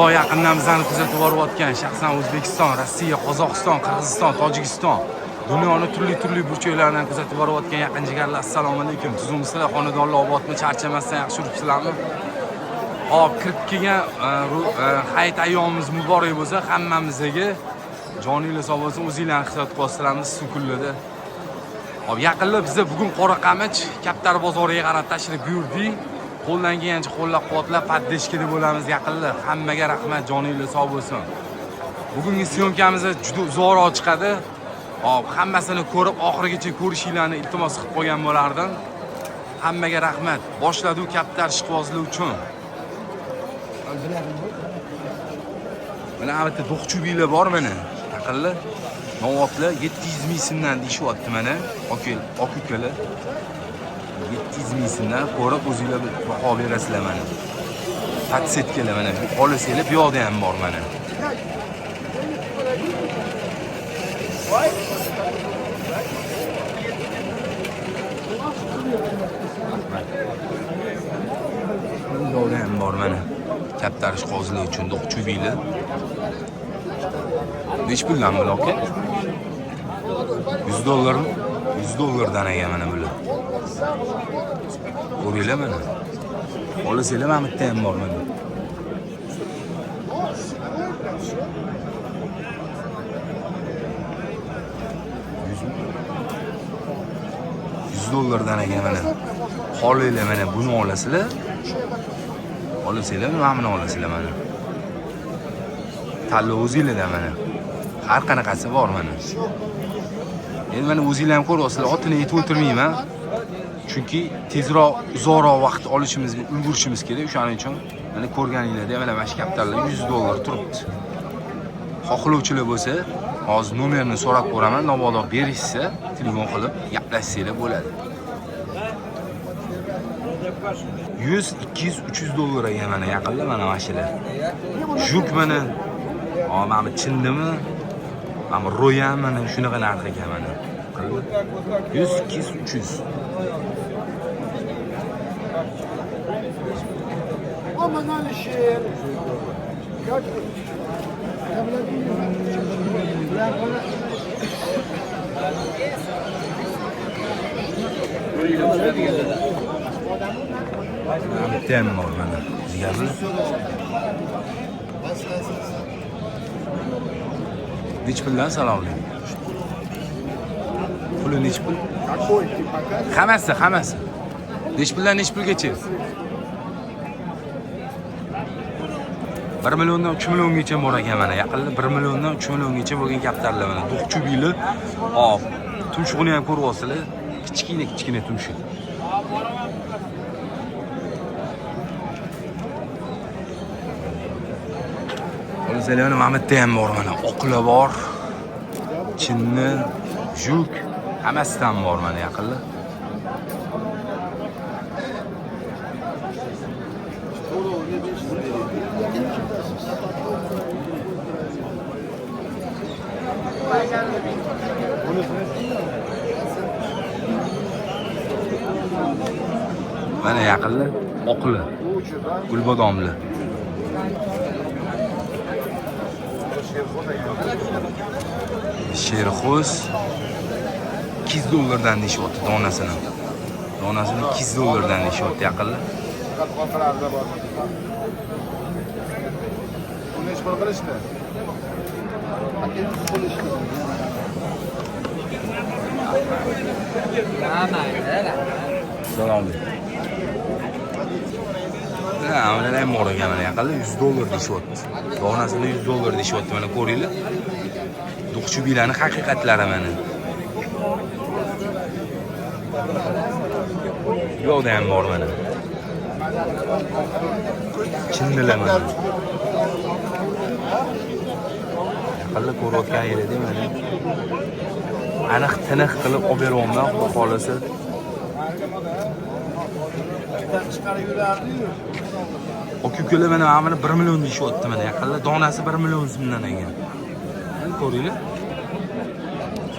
Uzoq yaqindan bizani kuzatib borayotgan shaxsan O'zbekiston, Rossiya, Qozog'iston, Qirg'iziston, Tojikiston, dunyoni turli-turli burchaklaridan kuzatib borayotgan yaqin jigarlar, assalomu alaykum. Tuzumsizlar, xonadonlar obodmi, charchamasdan yaxshi yuribsizlarmi? Hop, kirib kelgan hayit ayyomimiz muborak bo'lsin hammamizga. Joninglar sog' bo'lsin, o'zinglarni ehtiyot qilasizlarmi shu kunlarda. Hop, yaqinda biza bugun Qoraqamich Kaptar bozoriga qarab tashrif buyurdik. Qo'ldan kelgancha qo'llab-quvvatlab, поддержка bo'lamiz yaqinda. Hammaga rahmat, joninglar sog' bo'lsin. Bugungi syomkamiz juda uzoqroq chiqadi. Hop, hammasini ko'rib, oxirigacha ko'rishinglarni iltimos qilib qo'ygan bo'lardim. Hammaga rahmat. Boshladi Kaptar ishqibozlar uchun. Mana albatta do'qchubiylar bor mana. Yaqinda novvotlar 700 ming so'mdan deyishyapti mana. Aka ukalar. 700 ming so'mdan ko'rib o'zinglar baho berasizlar mana. Подсетка lar mana. Xohlasanglar bu yoqda ham bor mana. Bu yoqda ham bor mana. Kaptar ishqibozlar uchun do'qchubiylar. Nechi puldan bular aka? 100 dollarmi? 100 dollardan ekan mana bular. Ko'ringlar mana. Olasanglar mana bu yerda ham bor mana. Yuz dollardan ekan mana. Xohlanglar mana buni olasizlar. Olasanglar mana buni olasizlar mana. Tanlov o'zinglarda mana. Har qanaqasi bor mana. Endi mana o'zinglar ham ko'ryapsizlar, otini aytib o'tirmayman. Chunki tezroq, uzoqroq vaqt olishimiz, ulgurishimiz kerak. O'shaning uchun mana ko'rganinglardek mana shu kaptarlar 100 dollar turibdi. Xohlovchilar bo'lsa, hozir nomerini so'rab ko'raman, mabodo berishsa, telefon qilib gaplashsanglar bo'ladi. 100, 200, 300 dollar ekan mana yaqinda mana mashular. Juk mana, mana bu chindimi? Mana bu ro'yan mana shunaqa narx ekan mana. 100, 200, 300. Mana bitta ham bor mana. Jigarli. Nechi puldan salom alaykum. Puli nechi pul? Hammasi, hammasi. Nechi puldan nechi pulgacha? 1 milliondan 3 milliongacha bor ekan mana. Yaqinda 1 milliondan 3 milliongacha bo'lgan kaptarlar mana. Do'qchubiyli. Hop, tumshug'ini ham ko'ryapsizlar. Kichkina kichkina tumshuq. Olasanglar mana bu yerda ham bor mana. Oqla bor. Chinni, juk, hammasidan bor mana yaqinda. Mana yaqinda oqli, gulbodomli. Sherxo'z 200 dollardan deyishyapti donasini. Donasini 200 dollardan deyishyapti yaqinda. Salom alaykum. Ha, mana ham bor ekan mana yaqinda 100 dollar deyishyapti. Donasini 100 dollar deyishyapti mana ko'ringlar. Do'qchubiylarning haqiqatlari mana. Bu yoqda ham bor mana. Chinnilar mana. Yaqinda ko'rayotgan yerda mana. Aniq tiniq qilib olib beryapman, xudo xolasa. Aka ukalar mana buni 1 million deyishyapti mana yaqinda donasi 1 million so'mdan ekan. Mana ko'ringlar.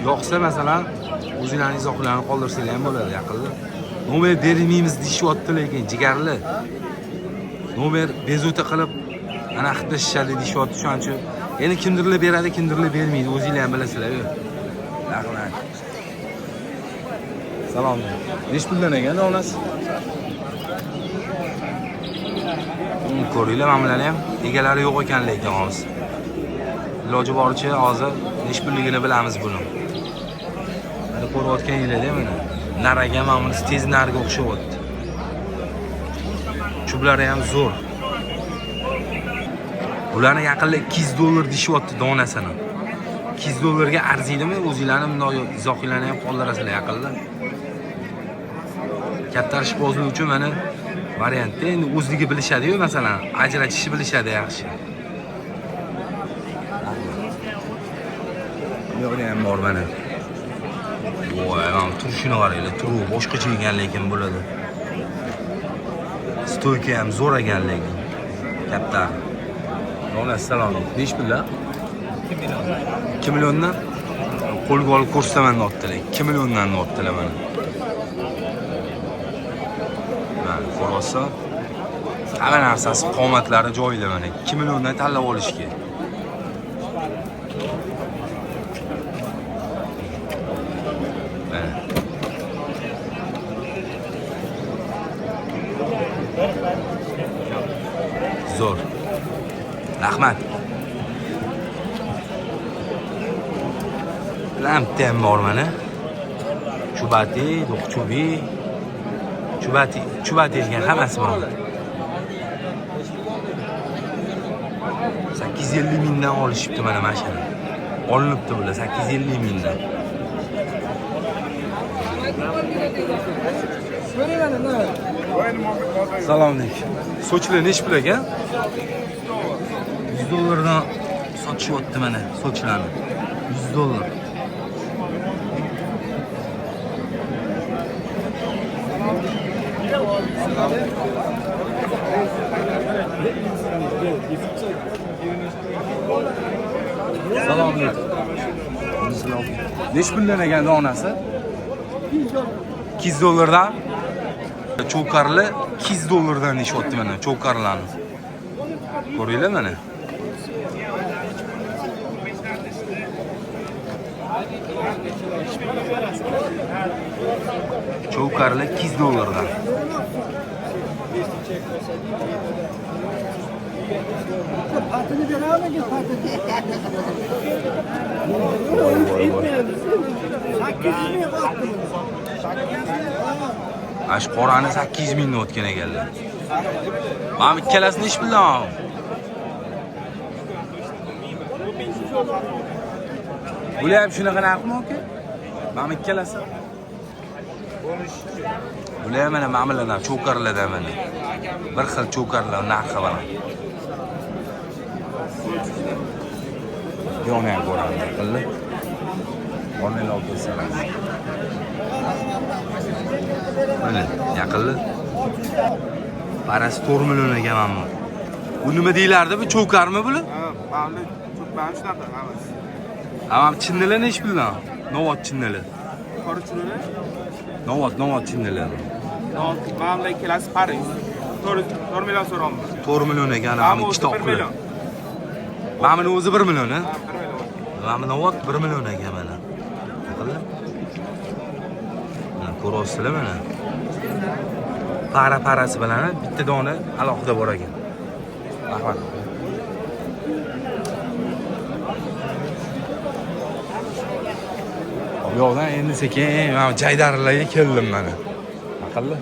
Yoqsa masalan o'zinglarning izohlarni qoldirsanglar ham bo'ladi yaqinda. Nomer bermaymiz deyishyapti lekin jigarli. Nomer bezovta qilib Ana hidlashishadi deyishyapti, shuning uchun. Endi kimdirlar beradi, kimdirlar bermaydi, o'zinglar ham bilasizlar. Rahmat. Salom. Nechi puldan ekan donasi? Ko'ringlar, mana bularni ham egalari yo'q ekan lekin hozir. Iloji boricha hozir nechi pulligini bilamiz buni. Mana ko'rayotganinglarda mana. Naraga mana bunisi tez narga o'xshayapti. Chublari ham zo'r. Bularni yaqinda $200 deyishyapti donasini. $200 ga arziydimi? O'zinglarni bundoq izohinglarni ham qoldirasizlar yaqinda. Katta ishbozlik uchun mana variantda endi o'zligi bilishadi-yu, masalan, ajratishni bilishadi yaxshi. Bu yoqda ham bor mana. Voy, mana turishini qaranglar, turuv boshqacha ekan lekin bo'ladi. Stoyka ham zo'r ekan lekin. Katta. Donasi salom. Nechi pullar? 2 million. 2 milliondan qo'lga olib ko'rsataman deyaptilar. 2 milliondan deyaptilar mana. Mana ko'ryapsan. Hamma narsasi qomatlari joyida mana. 2 milliondan tanlab olish kerak. Mana. Zo'r. Rahmat. Bitta ham bor mana. Chubati, do'qchubi, chubati, chubati degan hammasi bor. 850 mingdan olishibdi mana mashina. Olinibdi bular 850 mingdan. Salom alaykum. Sochlar nechi pul ekan? $100 dan sotishyapti mana sochlarni. $100. Salom alaykum. Nechi puldan ekan donasi? $200 dan. Cho'karli $200 dan deyishyapti mana cho'karlarni. Ko'ringlar mana. Cho'karli $200 dan. Patini beramiz, patini. 800 ming qotdi. Ash qorani 800 mingdan o'tgan ekanlar. Mana ikkalasi nechi puldan? Bular ham shunaqa narxmi aka? Mana ikkalasi. Bular ham mana ma'miladan, cho'karlardan mana. Bir xil cho'karlar narxi bilan. Yoni ham ko'ramiz yaqinda. O'rninglar olib kelsalar. Mana yaqinda. Parasi 4 million ekan mana. Bu nima deyilardi? Bu cho'karmi bular? Ha, ma'lum, cho'kmani shunaqa hammasi. Tamam, chinnilar nechi puldan? Novot chinnili. Qora chinnilar? Novot chinnili. Mana ikkalasi pari. 4 million so'rayapmiz. 4 million ekan, Mana mana ikkita o'zi 1 oqli. million. Mana buni o'zi 1 million, ha? Ha, 1 million. Mana bu novot 1 million ekan mana. Yaqinda. Mana ko'ryapsizlar mana. Para-parasi bilan bitta dona alohida bor ekan. Rahmat. Bu yoqdan endi sekin mana jaydarilarga keldim mana. Aqlli.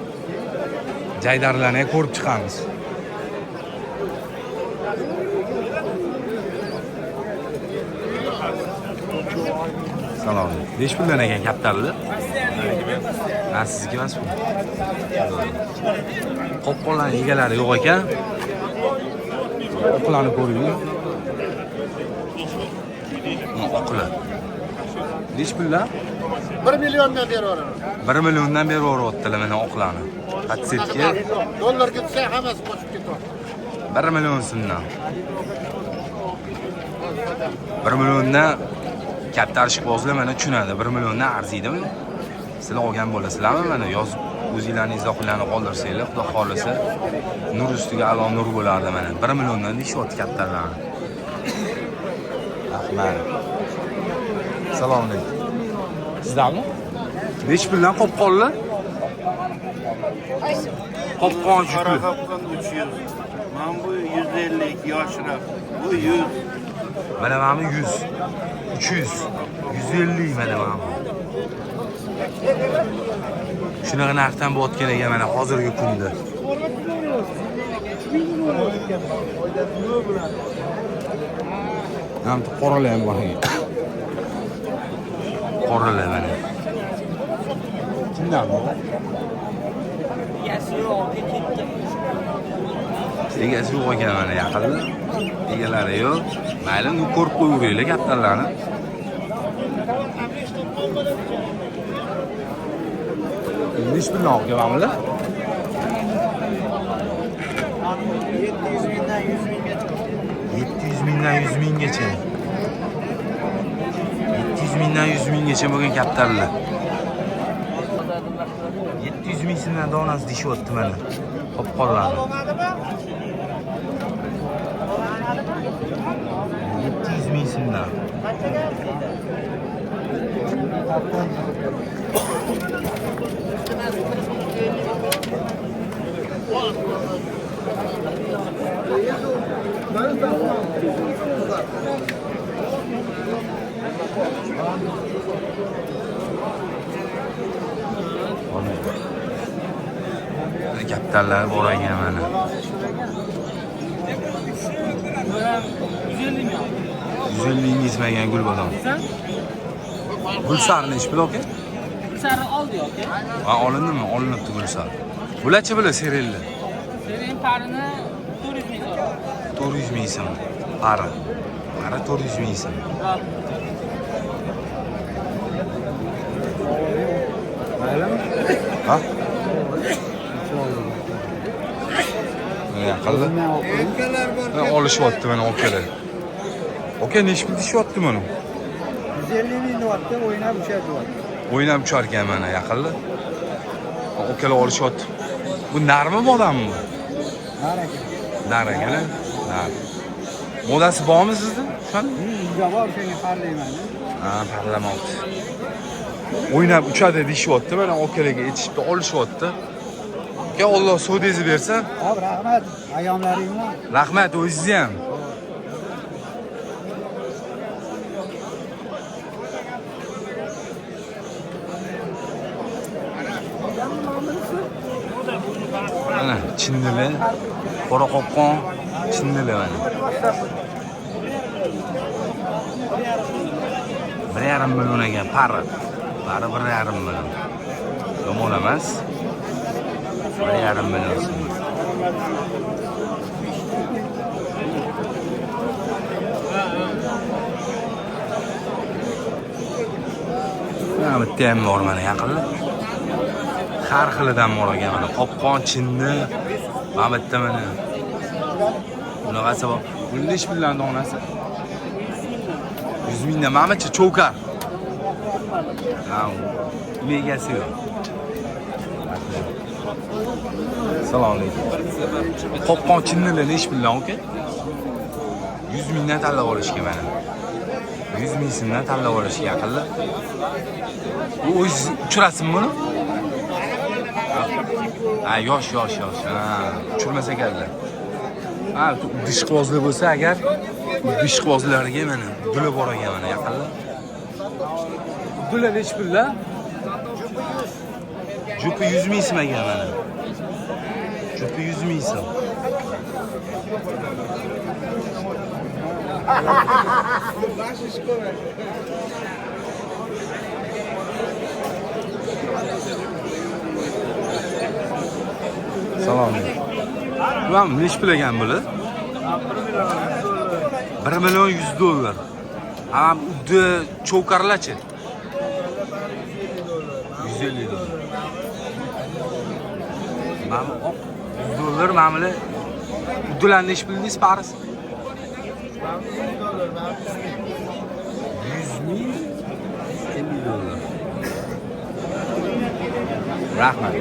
Jaydarilarni ham ko'rib chiqamiz. Salom. Nechi puldan ekan kaptarlar? Ha, sizniki emas bu. Qopqonlarning egalari yo'q ekan. Oqlarni ko'ringlar. Mana oqlar. Nechi puldan? 1 milliondan beraveraman. 1 milliondan berib yuboryaptilar mana oqlarni. Patsetga Dollarga tushsa hammasi qochib ketadi. 1 million so'mdan. 1 milliondan katta ishqibozlar mana tushunadi. 1 milliondan arziydimi? Sizlar olgan bo'lasizlarmi mana yozib O'zinglarning izohlarni qoldirsanglar, Xudo xohlasa nur ustiga a'lo nur bo'lardi mana. 1 milliondan deyishyapti kaptarlarni. Rahmat. Assalomu alaykum. Sizdanmi? Nechi puldan qopqonlar? Qopqon jupli. Qoraqalpoq 300. Mana bu 150 yoshroq. Bu 100. Mana mana bu 100, 300, 150 mana mana bu. Shunaqa narxdan bo'layotgan ekan mana hozirgi kunda. Mana bu qoralar ham bor ekan. Qoralar mana. Kimdan bu? Egasi yo'q ekan mana yaqinda. Egalari yo'q. Mayli, uni ko'rib qo'yaveringlar kaptarlarni. Nechi puldan olib kelyapmilar? 700 mingdan 100 minggacha. 700 mingdan 100 minggacha bo'lgan kaptarlar. 700 ming so'mdan donasi deyishyapti mana. Qopqonlarni. 700 ming so'mdan. Kaptarlar bor ekan mana. 150 ming yetmagan gulbadon. Gulsarni ish pul aka? Sari oldi yoki? Ha, olindimi? Olinibdi gulsar. Bularchi bular serelli. Sening parini 400 ming so'rab. 400 ming so'm. Pari. Pari 400 ming so'm. Ha? Mana yaqinda. Mana olishyapti mana akalar. Aka nechi pul deyishyapti buni? 150 ming deyapti, o'ynab uchadi deyapti. O'ynab uchar ekan mana yaqinda. Akalar olishyapti. Bu narmi modami bu? Nar ekan. Nar ekan, a? Nar. Modasi bormi sizda? Shuni? Uyda bor, shunga parlayman. Ha, parlamoqchi. O'ynab uchadi deyishyapti, mana akalarga aytishibdi, olishyapti. Aka, Alloh savdingizni bersin. Hop, rahmat. Ayomlaring bilan. Rahmat o'zingizni ham. Mana chinnili, qora qopqon chinnili mana. 1,5 million ekan pari. Pari 1,5 million. Yomon emas. 1,5 million so'm. Mana bitta ham bor mana yaqinda. Har xilidan bor ekan mana qopqon, chinni, mana bitta mana. Bunaqasi bor. Buni nechi puldan donasi? 100 mingdan. Mana cho'kar. Ha, uni egasi yo'q. Assalomu alaykum. Qopqon chinnilar nechi puldan aka? 100 mingdan tanlab olishga mana. 100 ming so'mdan tanlab olishga yaqinda. Bu o'zingiz uchirasizmi buni? Ha, yosh, yosh, yosh. Ha, uchirmas ekanlar. Ha, dishqivozli bo'lsa agar dishqivozlarga mana dula bor ekan mana yaqinda. Dula nechi pullar? Jupi 100 ming so'm ekan mana. Jupi 100 ming so'm. Salom alaykum. Ulan nechi pul ekan bular? 1 million 100 dollar. Ha, uddi cho'karlarchi? 150 dollar. Mana bu oq 100 dollar, mana bular uddilarni nechi pul deysiz parisi? 100 ming 50 dollar. Rahmat.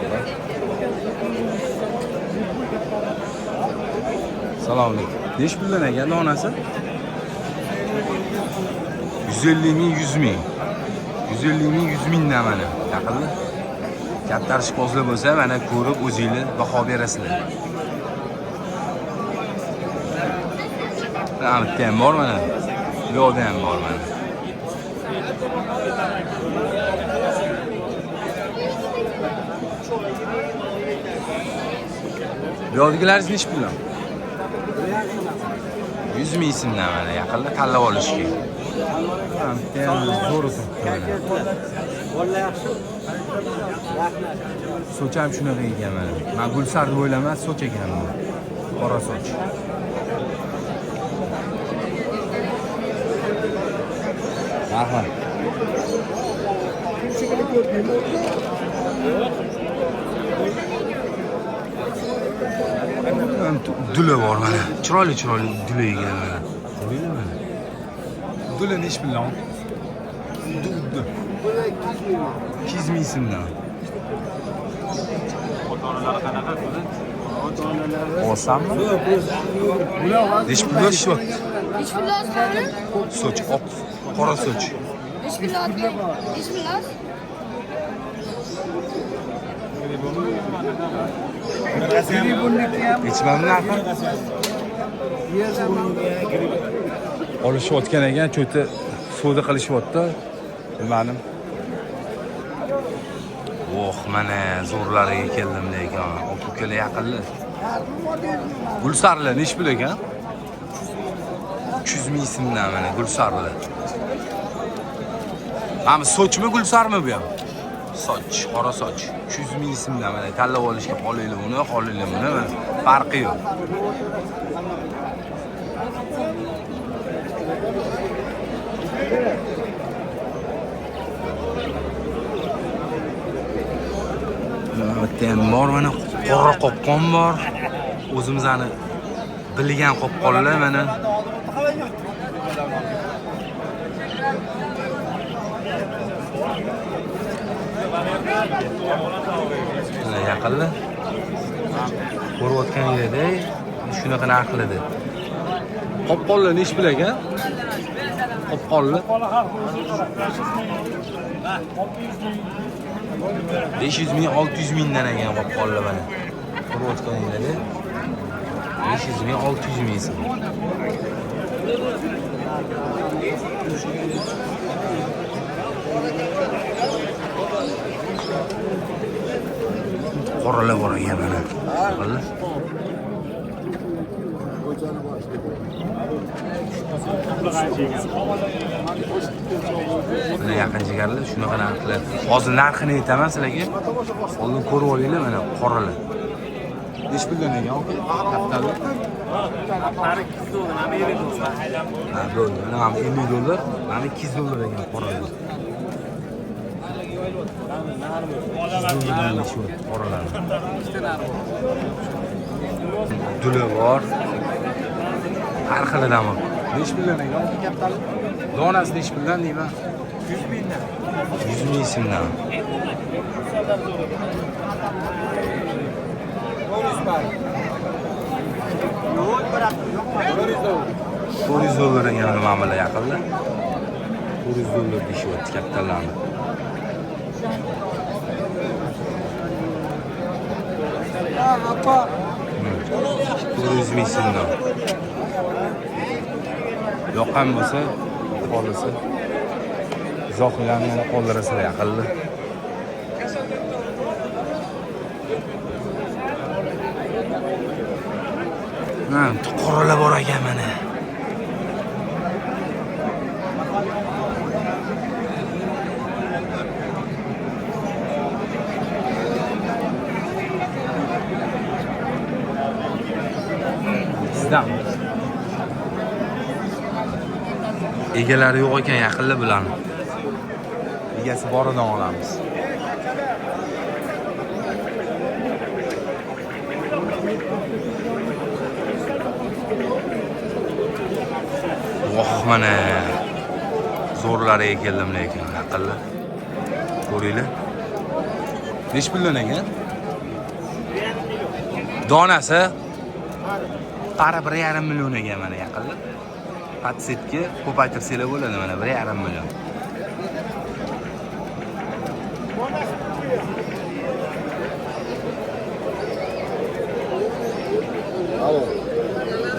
Assalomu alaykum. Nechi puldan ekan donasi? 150 ming, 100 ming. 150 ming, 100 mingdan mana. Yaqinda. Katta ishqibozlar bo'lsa, mana ko'rib o'zinglar baho berasizlar. Mana bitta ham bor mana. Bu yoqda ham bor mana. Bu yoqdagilaringiz nechi puldan? 100 ming so'mdan mana yaqinda tanlab olish kerak. Mana bitta ham zo'r turibdi mana. Bolalar yaxshi. Rahmat. Soch ham shunaqa ekan mana. Men Gulsar deb o'ylaman, soch ekan bu. Qora soch. Rahmat. Dula bor mana. Chiroyli chiroyli dula ekan mana. Ko'ringlar mana. Dula nechi puldan? Uddi. 200 ming so'mdan. Olsammi? Nechi puldan ishyapti? Nechi pul olsam? Soch, oq, qora soch. Nechi pul olgan? Nechi pul ols? Nechi mana narxi? Olishayotgan ekan, cho'ti savdo qilishyapti. Bilmadim. Oh, mana zo'rlariga keldim lekin. Aka ukalar yaqinlar. Gulsarlar nechi pul ekan? 300 ming so'mdan mana gulsarlar. Mana sochmi gulsarmi bu ham? Soch, qora soch. 300 ming so'mdan mana tanlab olishga qolinglar uni, qolinglar buni, mana farqi yo'q. Bitta ham bor mana qora qopqon bor. O'zimizni bilgan qopqonlar mana. Mana yaqinlar ko'rayotganinglardek shunaqa narxlarda. Qopqonlar nechi pul ekan? Qopqonlar 500 ming, 600 mingdan ekan qopqonlar mana. Ko'rayotganinglardek 500 ming, 600 ming so'm. Qoralar bor ekan mana. Qoralar. Mana yaqin jigarlar shunaqa narxlar. Hozir narxini aytaman sizlarga. Oldin ko'rib olinglar mana qoralar. Nechi puldan ekan aka? Kaftali. Ha, bo'ldi. Mana ham 50 dollar, mana 200 dollar ekan qoralar. 200 dollardan shu qoralar. Dula bor. Har xilidan bor. Nechi puldan ekan aka kaftali? Donasi nechi puldan deyman? 100 mingdan. 100 ming so'mdan. $400 dollar ekan muomala yaqinda. $400 dollar deyishyapti kattalarni. $400 ming so'mdan. Yoqqan bo'lsa, xohlasa izohlarni yana qoldirasizlar yaqinda. Ha, qoralar bor ekan mana. Sizdan. Egalari yo'q ekan yaqinda bularni. Egasi boridan olamiz. Voh mana zo'rlariga keldim lekin yaqinda. Ko'ringlar. Nechi puldan ekan? Donasi? Qara 1,5 million ekan mana yaqinda. Patsetga ko'paytirsanglar bo'ladi mana 1,5 million.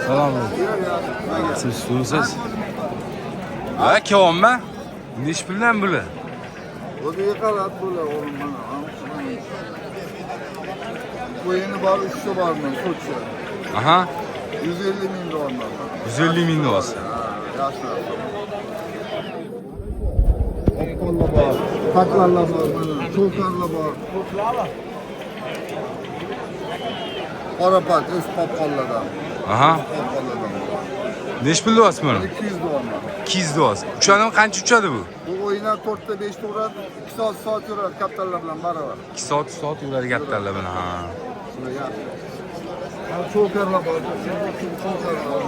Salom. Siz suvsiz? Ha, kevonmi? Nechi puldan bular? O'ziga qarab bular o'g'lim mana. Qo'yini bor, uchta bormi, so'chi. Aha, 150 ming dollar. 150 ming dollar. Yaxshi. Oqqonlar bor, patlarlar bor, mana, cho'lkarlar bor. Qorapat, o'z qopqonlardan. Aha. Qopqonlardan. Nechi pul deyapsiz buni? 200 dollar. 200 deyapsiz. Uchadimi, qancha uchadi bu? Bu o'yinlar 4 ta 5 ta uradi, 2 soat soat yuradi kaptarlar bilan barobar. 2 soat, soat yuradi kaptarlar bilan. Ha. Shunday yaxshi. Mana cho'lkarlar bor, cho'lkarlar bor.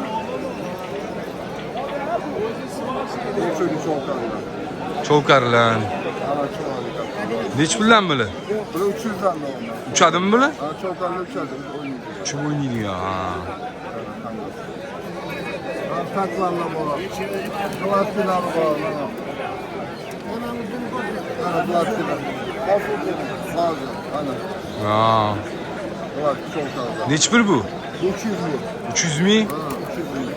Cho'lkarlar. Cho'karlar. Ana chiroyli kaptarlar. Nechi puldan bular? Bular 300 dan dollar. Uchadimi bular? Ha, cho'lkarlar uchadi, o'ynaydi. Uchib o'ynaydigan. Ha. Mana taklarlar bor. Gladkilar bor mana. Mana gladkilar. Hozir, mana. Ha. Gladki cho'lkarlar. Nechi pul bu? 300 ming. 300 ming. Ha, 300 ming.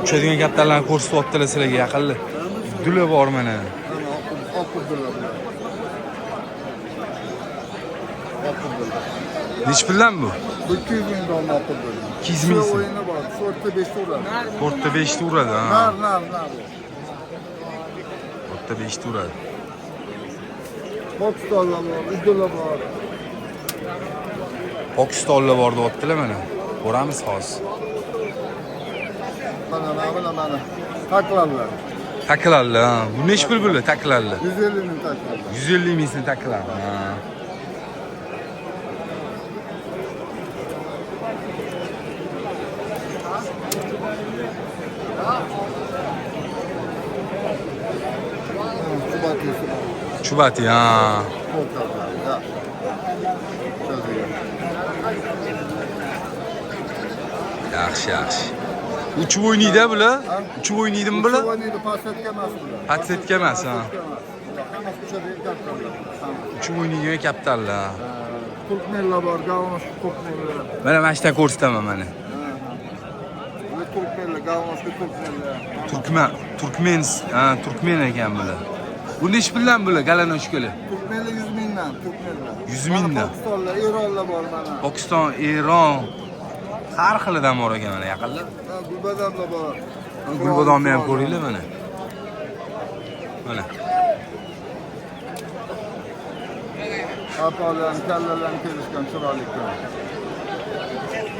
Uchadigan kaptarlarni ko'rsatyaptilar sizlarga yaqinlar. Dula bor mana. Mana oq qudurlar bular. Oq qudurlar. Nechi puldan bu? Bu 200 ming dollar oq qudurlar. 200 ming so'm. O'yini bor. 4 ta 5 ta uradi. 4 ta 5 ta uradi. Ha. Nar, nar, nar. 4 ta 5 ta uradi. Pokistonlar bor, Uddular bor. Pokistonlar bor deyaptilar mana. Ko'ramiz hozir. Mana mana mana. Taklarlar. Taklarlar. Ha. Bu nechi pul bular taklarlar? 150 ming taklarlar. 150 ming so'm taklar. Ha. Chubatisi bor. Chubati, ha. Cho'lkarlar. Yaxshi. Uchadigan. Yaxshi, yaxshi. Uchib o'ynaydi bular? Uchib o'ynaydimi bular? Uchib o'ynaydi, podsetka emas bular. Podsetka emas, ha. Podsetka emas. Bular hammasi uchadigan kaptarlar. Hammasi. Uchib o'ynaydigan kaptarlar. Turkmenlar bor, gavnoshka turkmenlar. Mana mana shu ko'rsataman mana. Bular turkmenlar, gavnoshka turkmenlar. Turkman, turkmen, ha, turkmen ekan bular. Bu nechi puldan bular galanoshkalar? Turkmenlar 100 mingdan, turkmenlar. 100 mingdan. Mana Pokistonlar, Eronlar bor mana. Pokiston, Eron har xilidan bor ekan mana yaqinlar. Ha, Gulbadamlar bor. Gulbadomni ham ko'ringlar mana. Mana. Apalar, kallalar kelishgan chiroyli.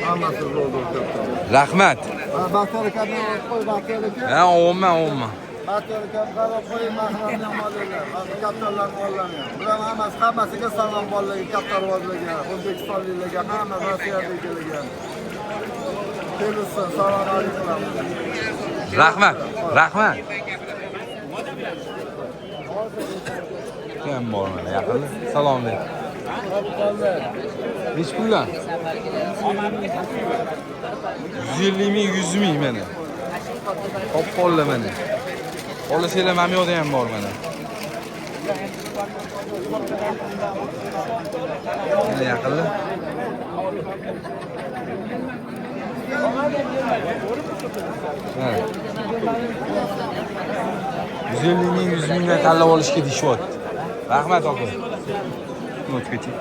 Hammasi zo'r katta. Rahmat. Ha, Baxtiyor akamni olib qo'y, Baxtiyor aka. Ha, ovonman, ovonman. Baxtiyor akam qarab qo'ying, mahramni ham olinglar. Mana kaptarlarni olinglar. Bular hammasi hammasiga salom bolalarga, kaptarvozlarga, o'zbekistonliklarga, hamma rossiyadagilarga. Kelishsin, salom alaykum. Rahmat, rahmat. Kim bor mana yaqinlar? Salom alaykum. Nechi puldan? 150 ming, 100 ming mana. Qopqonlar mana. Olasanglar mana bu yoqda ham bor mana. Mana yaqinlar. Mana. 150 ming, 100 mingdan tanlab olishga deyishyapti. Rahmat aka. O'tib keting.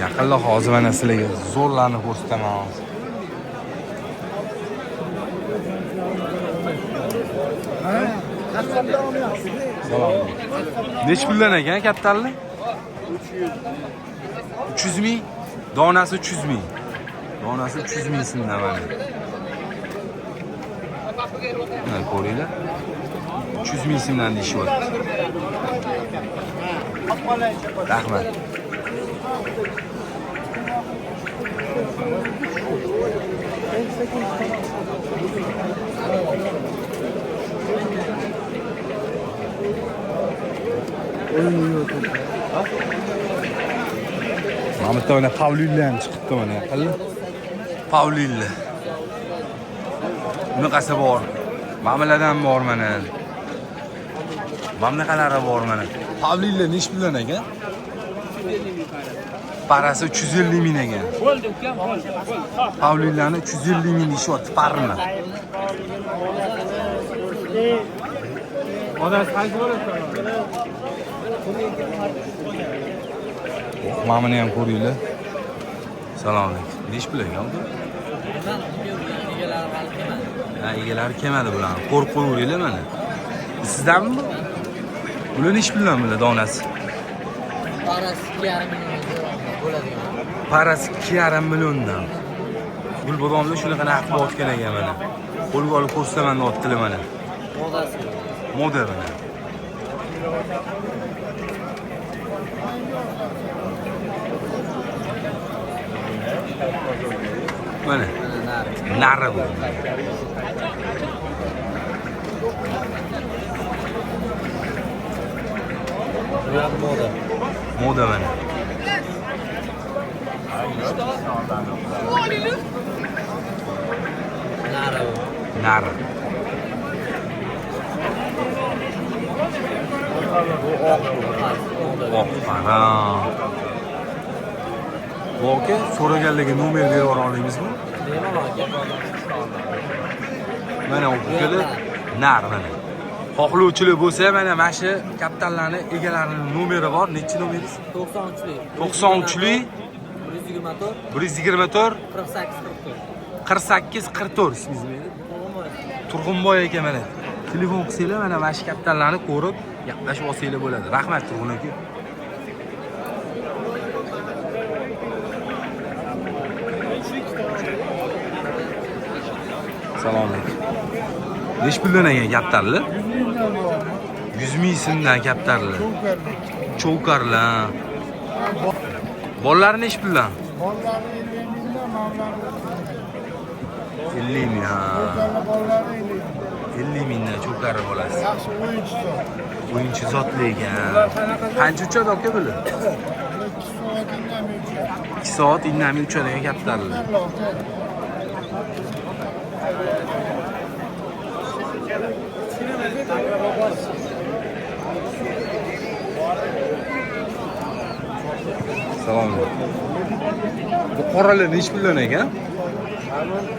Yaqinlar hozir mana sizlarga zo'rlarni ko'rsataman hozir. Salom. Nechi puldan ekan kaptarlar? 300 ming. Donasi 300 ming. Donasi 300 ming so'mdan mana. Mana ko'ringlar. 300 ming so'mdan deyishyapti. Rahmat. Mana bitta mana Pavlilla ham chiqibdi mana yaqinda. Pavlilla. Bunaqasi bor. Mamiladan bor mana. Mana bunaqalari bor mana. Pavlilla nechi puldan ekan? Parasi 350 ming ekan. Bo'ldi ukam, bo'ldi. Bo'ldi. Pavlillani 350 ming deyishyapti parini. Odam qaysi bo'ladi? Mana buni ham ko'ringlar. Assalomu alaykum. Nechi pul ekan bu? Ha, egalari kelmadi bularni. Ko'rib qo'yaveringlar mana. Sizdanmi bu? Bular nechi puldan bular donasi? Parasi 2,5 million bo'ladigan. Parasi 2,5 milliondan. Gulbodomlar shunaqa narx bo'layotgan ekan mana. Qo'lga olib ko'rsataman deyaptilar mana. Modasi. Moda mana. Mana. Nari bu. Bular moda. Moda mana. Nari bu. Nari. Oq para. Bu aka so'raganlarga nomer berib yubora olamizmi? Bemalol aka. Mana ukalar nar mana. Xohlovchilar bo'lsa mana mana shu kaptarlarni egalarining nomeri bor. Nechi nomeringiz? 93lik. 93lik 124 124 48 44. 48 44 ismingiz nima edi? Turg'unboy aka mana. Telefon qilsanglar mana mana shu kaptarlarni ko'rib gaplashib olsanglar bo'ladi. Rahmat Turg'un aka. Assalomu alaykum. Nechi puldan ekan kaptarlar? 100 ming so'mdan kaptarlar. Cho'karlar. Bolalari nechi puldan? Bolalari 50 mingdan, mamlari 50 ming. Ha. Bolalari 50 ming. 50 mingdan cho'kari bolasi. Yaxshi o'yinchi zot. O'yinchi zotli ekan. Qancha uchadi aka bular? 2 soat indamay uchadi. 2 soat indamay uchadigan kaptarlar. Salom alaykum. Bu qoralar nechi puldan ekan?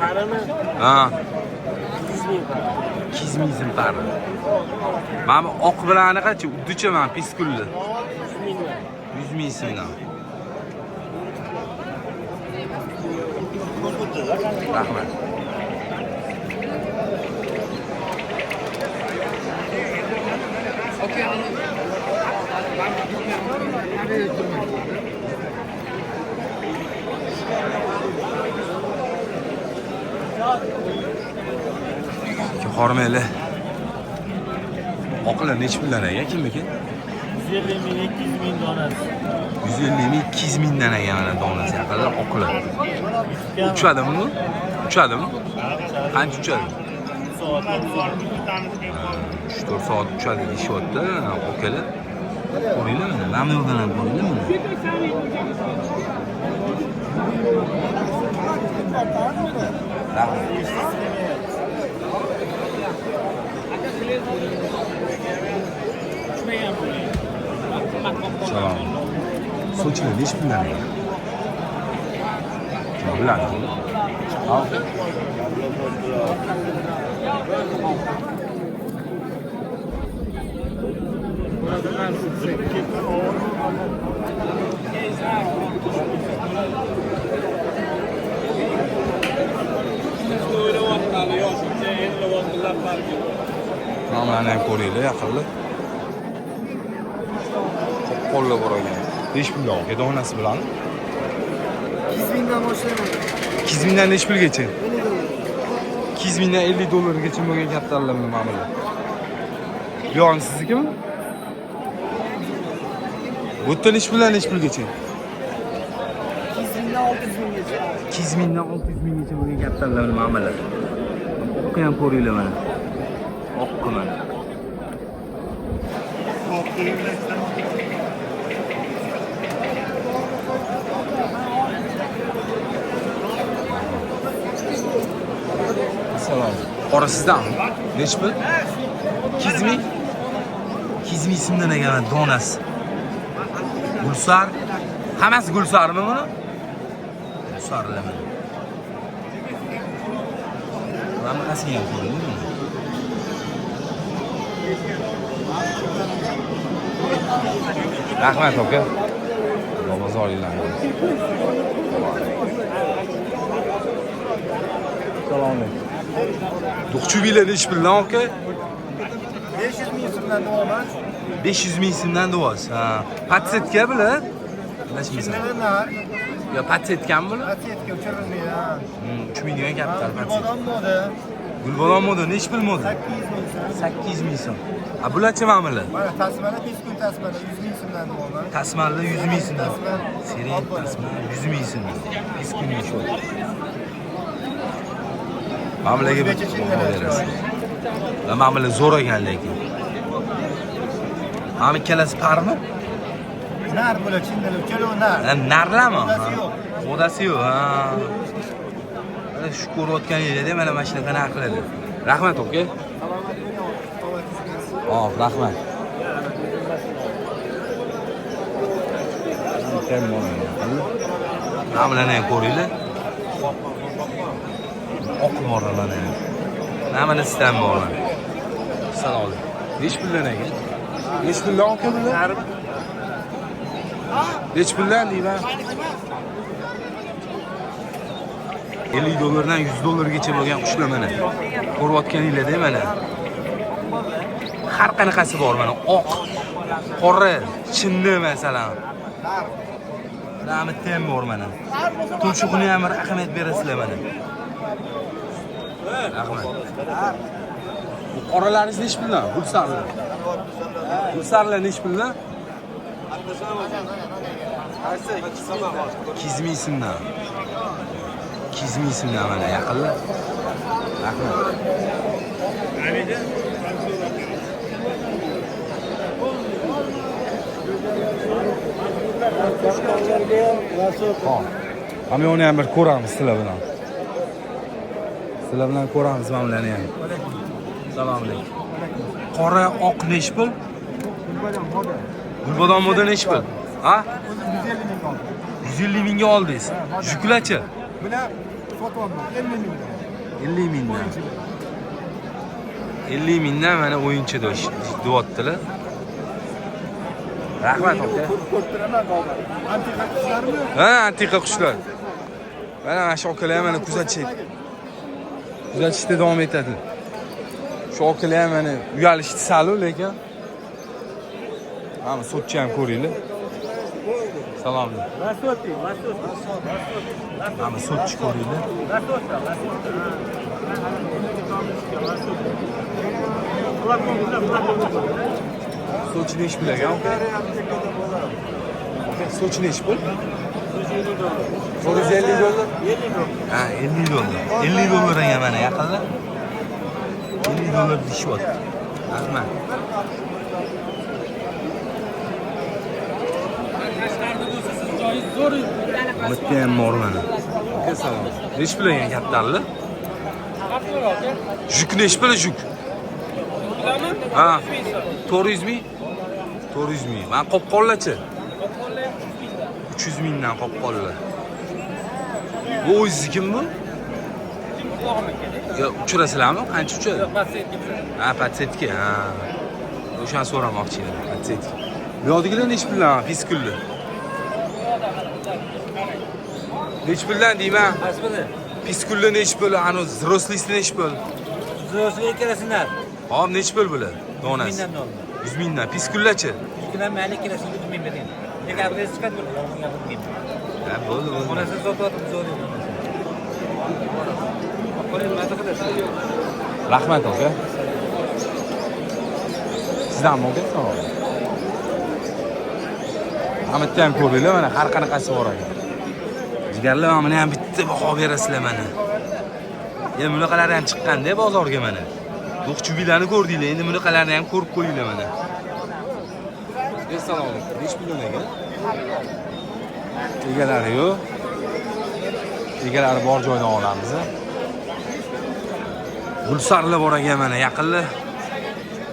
Parimi? Ha, 200 ming pari. 200 ming so'm pari. Mana bu oq bilan anaqachi, uddicha mana piskulli. 100 mingdan. 100 ming so'mdan. Rahmat. Hormayli. Oqlar nechi puldan ekan, kimniki? 150 ming, 200 ming donasi. 150 ming, 200 mingdan ekan mana donasi yaqinlar oqlar. Uchadimi bu? Uchadimi? Qancha uchadi? 3-4 soat uchadi deyishyapti akalar. Ko'ringlar mana, mana ham ko'ringlar mana. Rahmat. Salom. Sochlar nechi puldan ekan? Kim biladi? Ha? Nomlarni ham ko'ringlar yaqinlar. Qo'llar bor ekan. Nechi puldan aka donasi bilan? 200 mingdan boshlayman. 200 mingdan nechi pulgacha? 200 mingdan 50 dollargacha bo'lgan kaptarlar mana bular. Yon siznikimi? Bu yerda nechi puldan nechi pulgacha? 200 mingdan 600 minggacha. 200 mingdan 600 minggacha bo'lgan kaptarlar muomala. Oqqi ham ko'ringlar mana. Oqqi mana. Assalom. Qora sizdanmi? Nechi pul? 200 ming? 200 ming so'mdan ekan donasi. Gulsar. Hammasi gulsarmi buni? Gulsarlar mana. Bunaqasini ham ko'rdingmi? Rahmat aka. Bozoringlar. Assalomu alaykum. Duxchubiylar nechi puldan aka? 500 ming so'mdan deyapman. 500 ming so'mdan deyapsiz. Ha. Patsetka bular? Adashmasam. Nar, Yo, patsetkami bular? patsetka uchirilmaydi. 3 million kapital patsetka. Gulbodom moda Gulbodon moda nechi pul moda? 800 ming so'm. 800 ming so'm. A bularchi mana bular? Mana tasmani peskun tasmani 100 ming so'mdan deyapman. Tasmanlar 100 ming so'mdan. Tasma. Seren tasma 100 ming so'mdan. Peskun shu. Mana bularga bir O'zbekcha chindan berasiz. Mana bular zo'r ekan lekin. Mana ikkalasi parmi? Nar bular chindan uchalovi nar. Ha, narlami? Modasi yo'q. Modasi yo'q. Ha. Mana shu ko'rayotganinglarda mana shunaqa narxlarda. Rahmat aka. Hop, rahmat. Mana bularni ham ko'ringlar. Oq borlarni ham. Mana bunisidan bor. Assalomu alaykum. Nechi puldan aka? Nechi puldan aka bular? Nechi puldan deyman? 50 dollardan 100 dollargacha bo'lgan qushlar mana. Ko'rayotganinglarda mana. Har qanaqasi bor mana. Oq, qora, chinni masalan. Mana tem bor mana. Tumshuqni ham bir ahamiyat berasizlar mana. Rahmat. Bu qoralaringiz nechi puldan? Gulsarlar. Gulsarlar nechi puldan? 200 ming so'mdan. 200 ming so'mdan mana yaqinlar. Rahmat. Hop. Mana uni ham bir ko'ramiz sizlar bilan. Sizlar bilan ko'ramiz mana bularni ham. Assalomu alaykum. Qora, oq nechi pul? Gulbodon moda nechi pul? Ha? 150 mingga oldingiz. Juklachi? Bular sotyapman 50 mingdan. 50 mingdan. 50 mingdan mana o'yinchi deyaptilar. Rahmat aka. Ko'rib turaman hozir. Antiqa qushlarmi? Ha, antiqa qushlar. Mana shu akalar ham mana kuzatishadi. Kuzatishda davom etadi. Shu akalar ham mana uyalishdi sal, lekin. Mana so'tchi ham ko'ringlar. Salom. Mana so'tchi ko'ringlar. So'tchi nechi pul ekan? Aka, so'tchi nechi pul? 450 dollar? Ha, 50 dollar. 50 dollar ekan mana yaqinda. 50 dollar deyishyapti. Rahmat. Bitta ham bor mana. Aka, salom. Nechi pul ekan kaptarlar? Juk nechi pul juk? Ha. 400 ming? 400 ming. Mana qopqonlarchi? 300 mingdan qopqonlar. Bu o'zingiznikimi bu? Yo, uchirasizlarmi? Qancha uchadi? Ha, patsetka. Ha. O'shani so'ramoqchi edim, patsetka. Bu yoqdagilar nechi puldan? Fiskulli. Nechi puldan deyman? Qaysi? Piskulli nechi pul? Ani взрослый si nechi pul? Взрослый ikkalasidan. Hop, nechi pul bular? Donasi. Mingdan oldim. 100 mingdan. Piskullachi? Piskullar mayli ikkalasini 100 ming bering. Lekin abrez chiqadi bular, yolg'on gapirmayman. Ha, bo'ldi, bo'ldi. Onasini sotyapmiz, zo'r yo'q. Qo'ling maza qilasiz. Rahmat aka. Sizdanmi aka? Salom. Mana bitta ham ko'ringlar, mana har qanaqasi bor ekan. Jigarlar, mana buni ham bitta baho berasizlar mana. Ya bunaqalari ham chiqqan-da bozorga mana. Do'qchubiylarni ko'rdinglar, endi bunaqalarni ham ko'rib qo'yinglar mana. Assalomu alaykum. 5 million ekan. Egalari yo'q. Egalari bor joydan olamiz. Gulsarlar bor ekan mana yaqinda.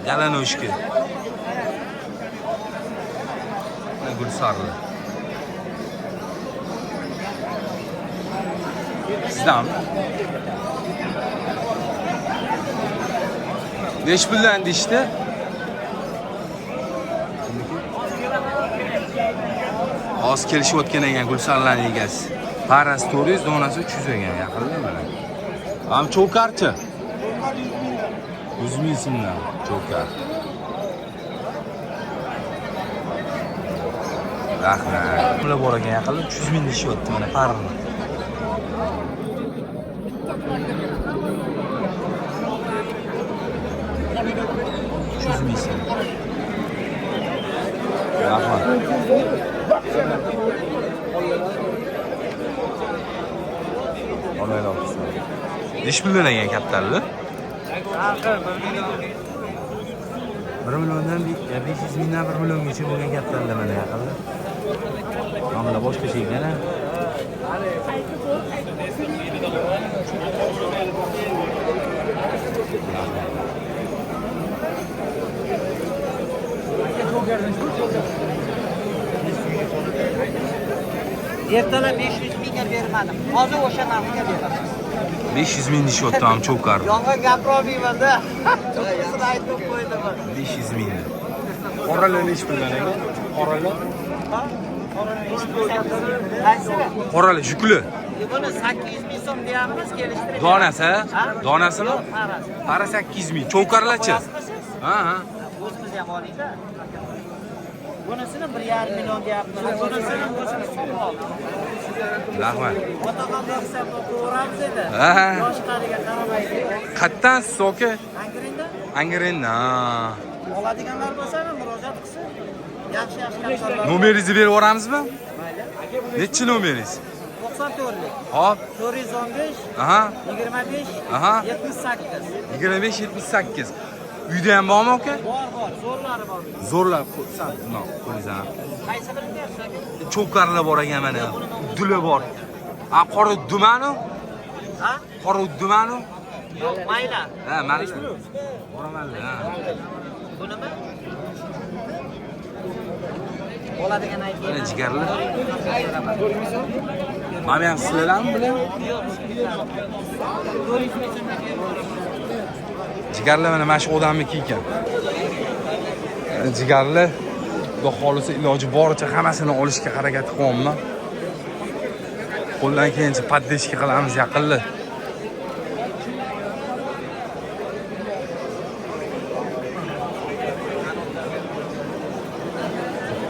Galanoshka. Mana gulsarlar. Sizdanmi? Nechi puldan deyishdi? Hozir kelishayotgan ekan gulsarlarning egasi. Parasi 400, donasi 300 ekan yaqinda mana. Am cho'karchi. 100 ming so'mdan cho'kar. Rahmat. Bular bor ekan yaqinda 300 ming deyishyapti mana parini. Ming so'm. Rahmat. Nechi puldan ekan kaptarlar? 1 milliondan 500 mingdan 1 milliongacha bo'lgan kaptarlar mana yaqinda. Mana bular boshqacha ekan a. Ertalab 500 mingga bermadim. Hozir o'sha narxga beraman. 500 ming deyishyapti ham cho'kar. Yolg'on gapirolmayman-da. To'g'risini aytib qo'ydim. 500 ming. Qoralar nechi puldan ekan? Qoralar? Qaysini? Qoralar yukli. Buni 800 ming so'm deyapmiz, kelishtirib. Donasi? Donasimi? Parasi. Para 800 ming. Cho'karlarchi? Ha, ha. O'zimiz ham oling-da. Bunisini 1,5 million deyapmiz. Bunisini o'zimiz sotib oldik. Rahmat. Otaxon hisob o'qiyveramiz edi. Yosh qariga qaramaydi. Qayerdan siz aka? Angrendan. Angrendan. Oladiganlar bo'lsa murojaat qilsin. Yaxshi yaxshi kaptarlar. Nomeringizni berib yuboramizmi? Mayli. Nechi nomeringiz? 94lik. Hop. 415. Aha. 25. Aha. 78. 25 78. Uyda ham bormi aka? Bor, bor, zo'rlari bor. Zo'rlar, san, no, qo'lingizdan. Qaysi birini bersiz aka? Cho'karlar bor ekan mana. Uddula bor. A, qora uddumani? Ha? Qora uddumani? Yo'q, mayla. Ha, mayli. Qora mayli, ha. Bunimi? Oladigan ayting. Mana jigarlar. Mana ham sizlarmi bular? Jigarlar mana shu odamniki ekan. Jigarlar Xudo xolisa iloji boricha hammasini olishga harakat qilyapman. Qo'ldan kelgancha poddeshka qilamiz yaqinlar.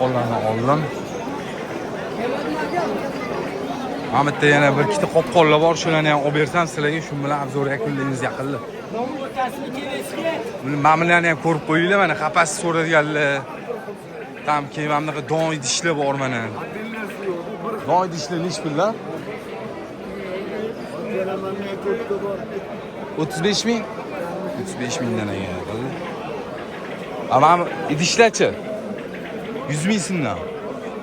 Qo'llarni oldim. Mana bitta yana bir ikkita qopqonlar bor, shularni ham olib bersam sizlarga, shu bilan obzor yakunlaymiz yaqinlar. Buni mana bularni ham ko'rib qo'yinglar, mana qafas so'radiganlar. Tam keyin mana bunaqa don idishlar bor mana. Don idishlar nechi pullar? 35 ming? 35 mingdan ekan. A mana idishlarchi? 100 ming so'mdan.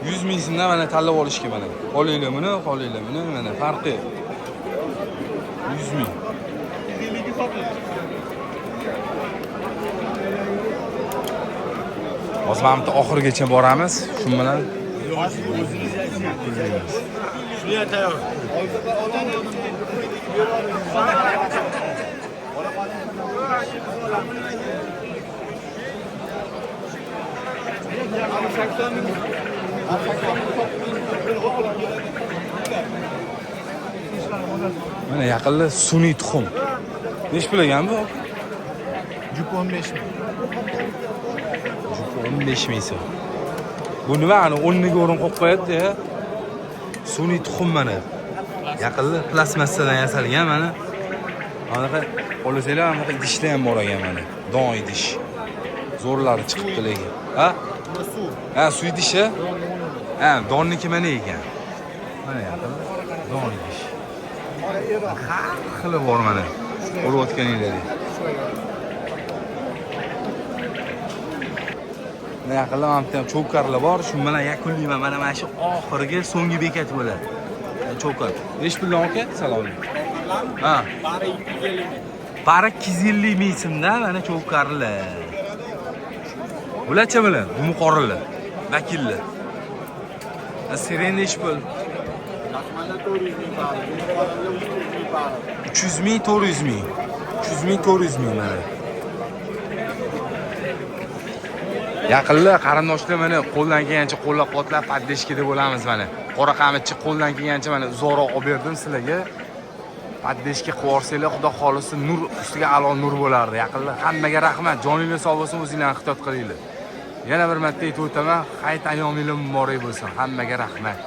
100 ming so'mdan mana tanlab olishga mana. Qolinglar buni, qolinglar buni, mana farqi. 100 ming. Hozir mana bitta oxirigacha boramiz, shu bilan Shunga tayyor. Mana yaqinda sun'iy tuxum. Nechi pul ekan bu? Jup 15 ming. Jup 15 ming so'm. Bu nima? Ani o'rniga o'rin qo'yib qo'yadi-ya. Sun'iy tuxum mana. Yaqinda plastmassadan yasalgan mana. Anaqa qo'lasanglar, anaqa idishlar ham bor ekan mana. Don idish. Zo'rlari chiqibdi lekin. Ha? Ha, suv idishi? Ha, donniki mana ekan. Mana yaqinda. Donish. Har xili bor mana. Ko'rayotganinglardek. Mana yaqinda mana bitta ham cho'karlar bor. Shu bilan yakunlayman. Mana shu oxirgi so'nggi bekat bo'ladi. Cho'kar. Nechi puldan aka? Salom alaykum. Ha. Bari 250 ming. Bari 250 ming so'mdan mana cho'karlar. Bularcha bilan dumuqorinlar, vakillar. Siren nechi pul? Mana 400 ming pari, 300 ming pari. 300 ming, 400 ming. 300 ming, 400 ming mana. Yaqinlar qarindoshlar mana qo'ldan kelgancha qo'llab-quvvatlab поддержка da bo'lamiz mana. Qora qamichni qo'ldan kelgancha mana uzoqroq olib berdim sizlarga. Поддержка qilib yuborsanglar, Xudo xolisi nur ustiga a'lo nur bo'lardi. Yaqinlar hammaga rahmat. Joninglar sog' bo'lsin, o'zinglarni ehtiyot qilinglar. Yana bir marta aytib o'taman, hayit ayyominglar muborak bo'lsin. Hammaga rahmat.